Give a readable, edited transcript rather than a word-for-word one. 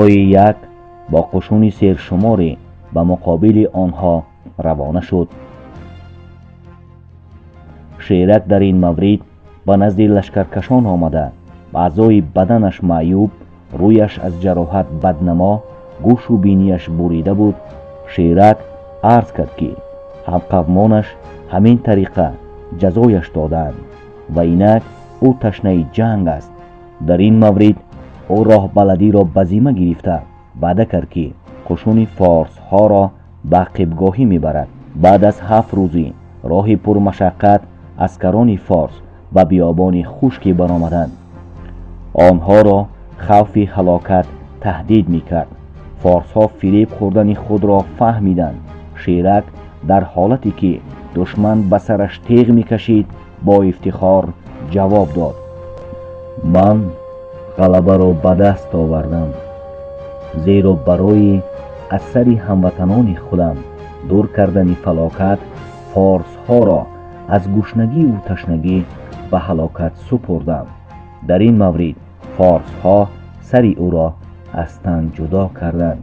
Як бо қушуни сершуморе ба муқобили онҳо равона шуд. Шерак дар ин маврид ба назди лашкаркашон омада, аъзои баданаш маъюб, рӯяш аз ҷароҳат баднамо, гӯшу бинияш бурида буд. Шерак арз кард, ки ҳамқавмонаш ҳамин тариқа ҷазояш додаанд ва инак ӯ ташнаи ҷанг аст. Дар ин маврид ӯ роҳбаладиро ба зимма гирифта, ваъда кард, ки қушуни форсҳоро ба ақибгоҳӣ мебарад. Баъд аз 7 рӯзӣ роҳи пурмашаққат аскарони форс ба биёбони хушкӣ баромаданд. Онҳоро хавфи ҳалокат таҳдид мекард. Форсҳо фиреб хӯрдани худро фаҳмиданд. Шерак дар ҳолате, ки душман ба сараш теғ мекашид, бо ифтихор ҷавоб дод: «Ман ғалабаро ба даст овардам, зеро барои аз сари ҳамватанони худам дур кардани фалокат форсҳоро аз гушнагиву ташнагӣ ба ҳалокат супурдам». Дар ин маврид форсҳо сари ӯро аз тан ҷудо карданд.